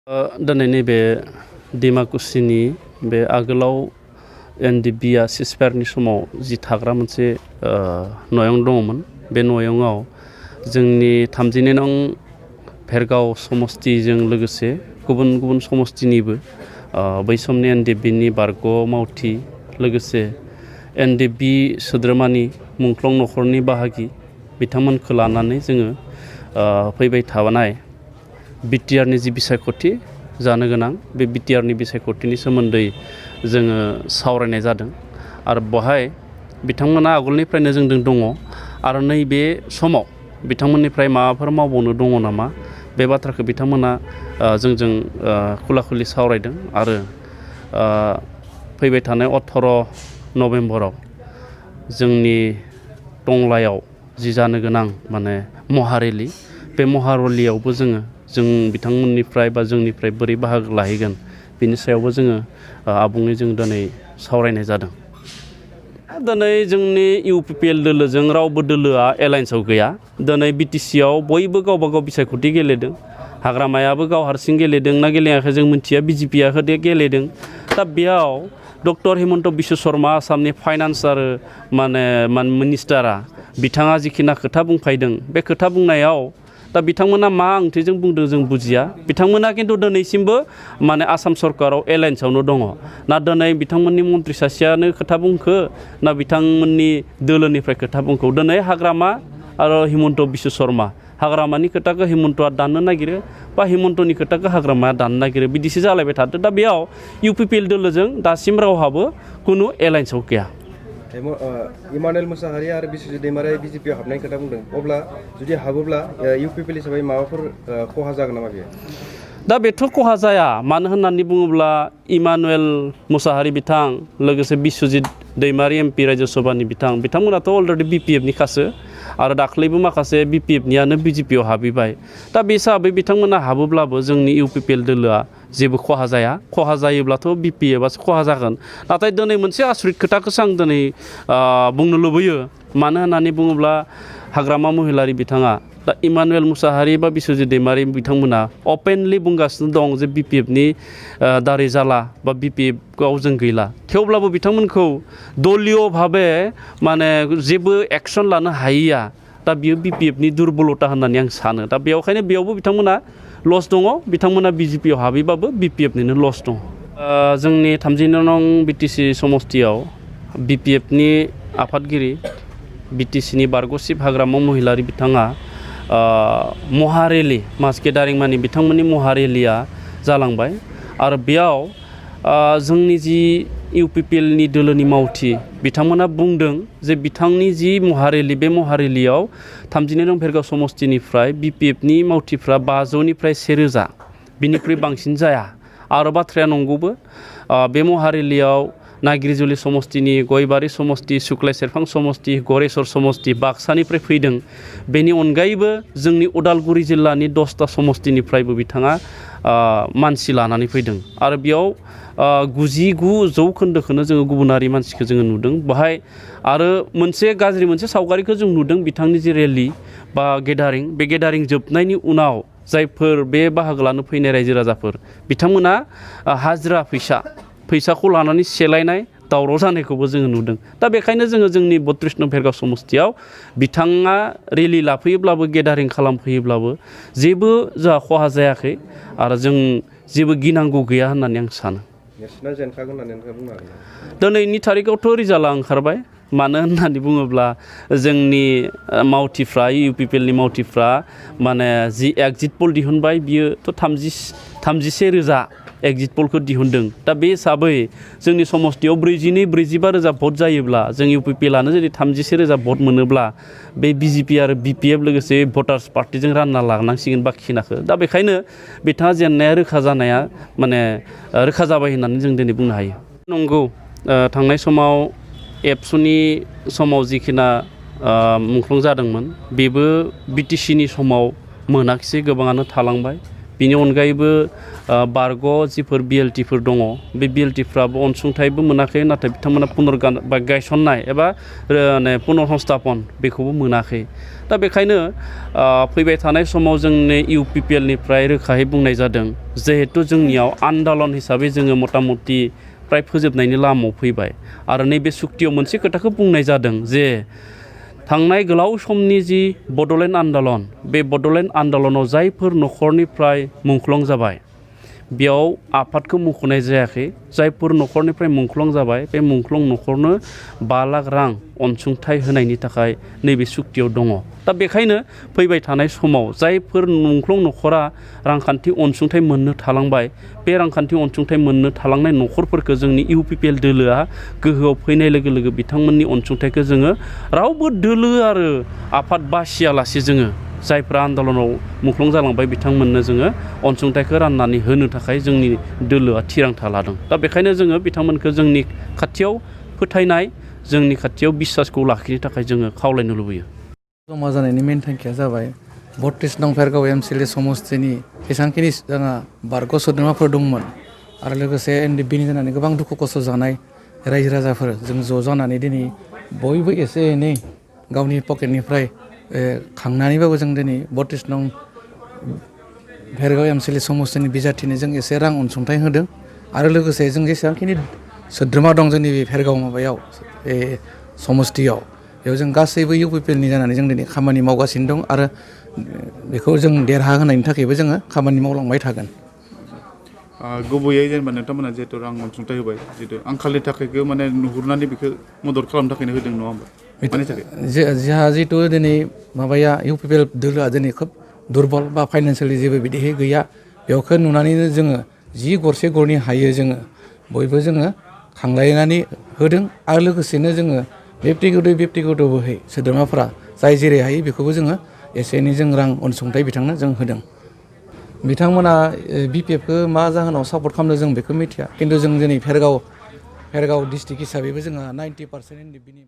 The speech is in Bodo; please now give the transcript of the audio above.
दिनैनि बे डिमाकुसिनि बे आगोलाव एनडिबिआ सिसफायारनि समाव जि थाग्रा मोनसे नयं दङमोन बे नयंआव जोंनि 32 नं भेरगाव समस्तिजों लोगोसे गुबुन गुबुन समस्तिनिबो बै समनि एनडिबिनि बारग' मावथि लोगोसे एनडिबि सोद्रोमानि मुंख्लं नखरनि बाहागि बिथांमोनखौ लानानै जोङो फैबाय थानाय बिटिआरनि जि बिसायख'थि जानो गोनां बे बिटिआरनि बिसायख'थिनि सोमोन्दै जोङो सावरायनाय जादों आरो बहाय बिथांमोना आगोलनिफ्रायनो जोंजों दङ आरो नैबे समाव बिथांमोननिफ्राय माबाफोर मावबावनो दङ नामा बे बाथ्राखौ बिथांमोना जोंजों खुला-खुलि सावरायदों आरो फैबाय थानाय 18 नभेम्बराव जोंनि टंलायाव जि जानो गोनां माने महारेलि बे महारेलियावबो जों बिथांमोननिफ्राय बा जोंनिफ्राय बोरै बाहागो लाहैगोन बिनि सायावबो जोङो आबुङै जों दिनै सावरायनाय जादों। दिनै जोंनि इउपिपिएल दोलोजों रावबो दोलोआ एलायन्सआव गैया। दिनै बिटिसिआव बयबो गावबा गाव बिसायख'थि गेलेदों। हाग्रामायाबो गाव हारसिं गेलेदों ना गेलेयाखै जों मिथिया, बिजेपिआ गेलेदों। दा बेयाव डक्टर हिमन्त बिश्व शर्मा आसामनि फाइनान्स आरो मिनिस्टारा बिथाङा जिखिना खोथा बुंफायदों बे खोथा बुंनायाव दा बिथांमोना मा ओंथिजों बुंदों जों बुजिया। बिथांमोना खिन्थु दिनैसिमबो आसाम सरकाराव एलायन्सआवनो दङ। ना दिनै बिथांमोननि मन्त्रि सासेयानो खोथा बुंखो ना बिथांमोननि दोलोनिफ्राय खोथा बुंखो। दिनै हाग्रामा आरो हिमन्त बिश्व शर्मा हाग्रामानि खोथाखौ हिमन्तआ दाननो नागिरो बा हिमन्तनि खोथाखौ हाग्रामाया दाननो नागिरो बिदिसो जालायबाय थादों। दा बेयाव इउपिपिएल दोलोजों दासिम रावहाबो खुनु एलायन्सआव गैया। इमानुएल मुसाहारि आरो बिस्वजित दैमारिया बिजेपिआव हाबनायनि खोथा बुंदों। अब्ला जुदि हाबोब्ला इउपिपिएल हिसाबै माबाफोर खहा जागोन नामा बेयो? दा बेथ' खहा जाया। मानो होननानै बुङोब्ला इमानुएल मुसाहारि बिथां लोगोसे बिस्वजित दैमारि एमपि राज्यसभानि बिथांमोनाथ' अलरेडि बिपिएफनिखासो आरो दाख्लैबो माखासे बिपिएफनियानो बिजेपिआव हाबहैबाय। दा बे हिसाबै बिथांमोना हाबोब्लाबो जोंनि इउपिपिएल दोलोआ जेबो खहा जाया। खहा जायोब्लाथ' बिपिएफआसो खहा जागोन। नाथाय दिनै मोनसे आसरित खोथाखौसो आं दिनै बुंनो लुबैयो। मानो होननानै बुङोब्ला हाग्रामा महिलारि बिथाङा दा इमानुएल मुसाहारि बा बिस्वजित दैमारि बिथांमोना अपेनलि बुंगासिनो दं जे बिपिएफनि दारै जाला बा बिपिएफआव जों गैला। थेवब्लाबो बिथांमोनखौ दलीय भाबे जेबो एक्सन लानो हायैया दा बियो बिपिएफनि दुर्बलता होननानै आं सानो। दा बेवखायनो बेयावबो बिथांमोना लस दङ। बिथांमोना बिजेपिआव हाबैबाबो बिपिएफनिनो लस दङ। जोंनि 32 नं बिटिसि समस्तियाव बिपिएफनि आफादगिरि बिटिसिनि बारग' चिफ हाग्रामा महिलारि बिथाङा महारेलि मास गेदारिं मानि बिथांमोननि महारेलिया जालांबाय आरो बेयाव जोंनि जि इउपिपिएलनि दोलोनि मावथि बिथांमोना बुंदों जे बिथांनि जि महारेलि बे महारेलियाव 32 नं भेरगाव समस्तिनिफ्राय बिपिएफनि मावथिफ्रा 500निफ्राय 1000 बिनिख्रुइ बांसिन जाया आरो बाथ्राया नंगौबो। बे महारेलियाव नागिरिजुलि समस्तिनि गयबारि समस्ति सुक्लाय सेरफां समस्ति गरेस्वर समस्ति बाक्सानिफ्राय फैदों। बेनि अनगायैबो जोंनि उदालगुरि जिल्लानि 10टा समस्तिनिफ्रायबो बिथाङा मानसि लानानै फैदों आरो बेयाव 99% जोङो गुबुनारि मानसिखौ जोङो नुदों बाहाय। आरो गाज्रि मोनसे सावगारिखौ जों नुदों बिथांनि जि रेलि बा गेदारिं बे गेदारिं जोबनायनि उनाव जायफोर बे बाहागो लानो फैनाय रायजो राजाफोर बिथांमोना हाजिरा फैसाखौ लानानै सेलायनाय दावराव जानायखौबो जोङो नुदों। दा बेखायनो जोङो जोंनि 32 नं भेरगाव समस्तियाव बिथाङा रेलि लाफैयोब्लाबो गेदारिं खालामफैयोब्लाबो जेबो जोंहा खहा जायाखै आरो जों जेबो गिनांगौ गैया होननानै आं सानो। दिनैनि थारिखआवथ' रिजाल्टआ ओंखारबाय। मानो होननानै बुङोब्ला जोंनि मावथिफ्रा इउपिपिएलनि मावथिफ्रा जि एक्जिट पल दिहुनबाय बियोथ' 31,000 एक्जिट पलखौ दिहुनदों। दा बे हिसाबै जोंनि समस्तियाव 42-45,000 भट जायोब्ला जों इउपिपिएलआनो जुदि 31,000 भट मोनोब्ला बे बिजेपि आरो बिपिएफ लोगोसे भटार्स पार्टिजों रानना लानांसिगोन बाखिनाखौ। दा बेखायनो बिथाङा जेननाया रोखा जाबाय होननानै जों दिनै बुंनो हायो। नंगौ, थांनाय समाव एबसुनि समाव जिखिना मुंख्लं जादोंमोन बेबो बिटिसिनि समाव मोनाखिसै, गोबाङानो थालांबाय। बिनि अनगायैबो बारग' जिफोर BLTफोर दङ बे BLTफ्राबो अनसुंथाइबो मोनाखै नाथाय बिथांमोना पुनर्गान बा गायसननाय एबा पुनर्संस्थापन बेखौबो मोनाखै दा बेखायनो फैबाय थानाय समाव जोंनि UPPLनिफ्राय रोखायै बुंनाय जादों जिहेतु जोंनियाव आन्दलन हिसाबै जोङो मथा मथि प्राय फोजोबनायनि लामायाव फैबाय आरो नैबे सुक्तियाव मोनसे खोथाखौ बुंनाय जादों जे थांनाय गोलाव समनि जि बड'लेण्ड आन्दलन बे बड'लेण्ड आन्दलनाव जायफोर न'खरनिफ्राय मुंख्लं जाबाय बेयाव आफादखौ मुंख'नाय जायाखै जायफोर न'खरनिफ्राय मुंख्लं जाबाय बे मुंख्लं न'खरनो 5 लाख रां अनसुंथाइ होनायनि थाखाय नैबे सुक्तियाव दङ दा बेखायनो फैबाय थानाय समाव जायफोर मुंख्लं न'खरा रांखान्थि अनसुंथाइ मोननो थालांबाय बे रांखान्थि अनसुंथाइ मोननो थालांनाय न'खरफोरखौ जोंनि UPPL दोलोआ गोहोआव फैनाय लोगो लोगो बिथांमोननि अनसुंथाइखौ जोङो रावबो दोलो आरो आफाद बासियालासे जोङो जायफ्रा आन्दलनाव मुंख्लं जालांबाय बिथांमोननो जोङो अनसुंथाइखौ राननानै होनो थाखाय जोंनि दोलोआ थिरांथा लादों दा बेखायनो जोङो बिथांमोनखौ जोंनि खाथियाव फोथायनाय जोंनि खाथियाव बिश्वासखौ लाखिनो थाखाय जोङो खावलायनो लुबैयो जमा जानायनि मेन थांखिया जाबाय 32 नं भेरगाव MCLA समस्तिनि जेसांखिनि जोंहा बारग' सोद्रोमाफोर दंमोन आरो लोगोसे NDBनि जानानै गोबां दुखु खस्थ' जानाय रायजो राजाफोर जों ज' जानानै दिनै बयबो एसे एनै गावनि पकेटनिफ्राय खांनानैबाबो जों दिनै 32 नं भेरगाव MCLA समस्तिनि बिजाथिनो जों एसे रां अनसुंथाइ होदों आरो लोगोसे जों जेसेबांखिनि सोद्रोमा दं जोंनि बे भेरगाव माबायाव समस्तियाव बेयाव जों गासैबो UPPLनि जानानै जों दिनै खामानि मावगासिनो दं आरो बेखौ जों देरहाहोनायनि थाखायबो जोङो खामानि मावलांबाय थागोन गुबैयै जेनेबा नोंथांमोना जिहेतु रां अनसुंथाइ होबाय जिहेतु आंखालनि थाखायबो माने नुहुरनानै बेखौ मदद खालामनो थाखायनो होदों नङा होमबा मानि थाखाय जोंहा जिहेतु दिनै माबाया UPPL दोलोआ दिनै खोब दुरबल बा फाइनान्सियेलि जेबो बिदिहाय गैया बेवखौ नुनानैनो जोङो जि गरसे गरनै हायो जोङो बयबो जोङो खांलायनानै होदों आरो लोगोसेनो जोङो बेक्तिगत'है सोद्रोमाफोरा जाय जेरै हायो बेखौबो जोङो एसे एनै जों रां अनसुंथाइ बिथांनो जों होदों बिथांमोना BPFखौ मा जाहोनाव सापर्ट खालामदों जों बेखौ मिथिया खिन्थु जों दिनै भेरगाव डिस्ट्रिक्ट हिसाबैबो जोंहा 90% NDBनि